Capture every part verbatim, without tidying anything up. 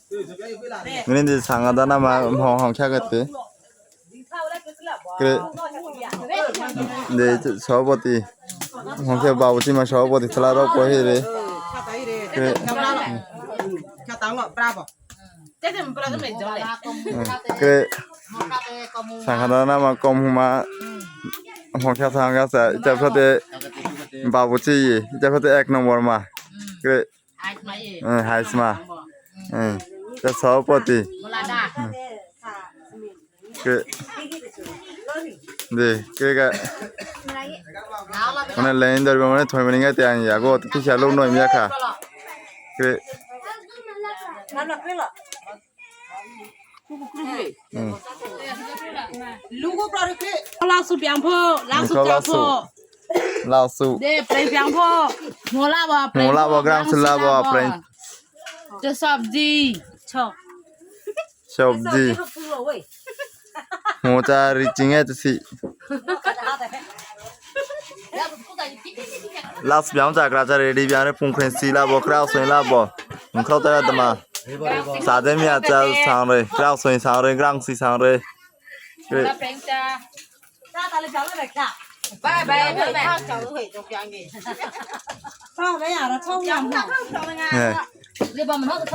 Ngilinti sanga dana ma hong hong kia kete. Kre. De sopoti. Hong kia babu tima sopoti tala ro ko hire. Kre. Bravo. Kre. Sanga dana ma kom huma. Hong kia sanga sa. Ita prote babu ci. Ita prote ek nombor ma. Kre. Haisma. Te sopoti. Ke. De, ke ka. Mane lein dor mane thoi mane ngai te an ya go te kisha lo no mi ka. Ke. Lasu piang pho, lasu piang pho. Lasu. De, pre piang pho. Mo la ba, pre. Mo la ba, grang su la ba, pre. De sabji. Cho. Sabji. Mo ta ri ching e si. Lasu piang ta kra ta ri piang re pung kren si la ba, kra su la ba. Mo kra ta ra dama. Sa de mi a ta sang re, kra su sang re, grang si sang re. Kre.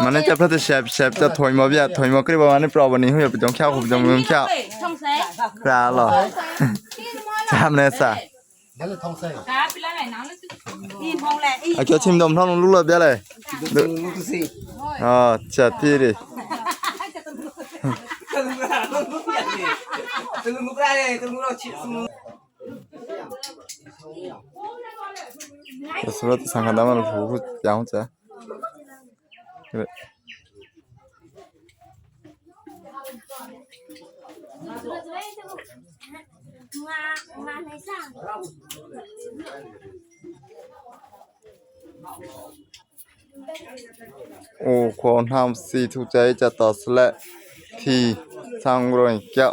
Mane te pete shep shep ta thoimo bia thoimo kre ba mane proba ni hu ya pitong kya hu pitong mun kya. Kra lo. Samne sa. A kio chim dom thon lu la bia le. A cha ti ri. Sura ta sanga dama lu hu ya hu cha. U ko nam si tu chai cha ta sle ti sang roi kya.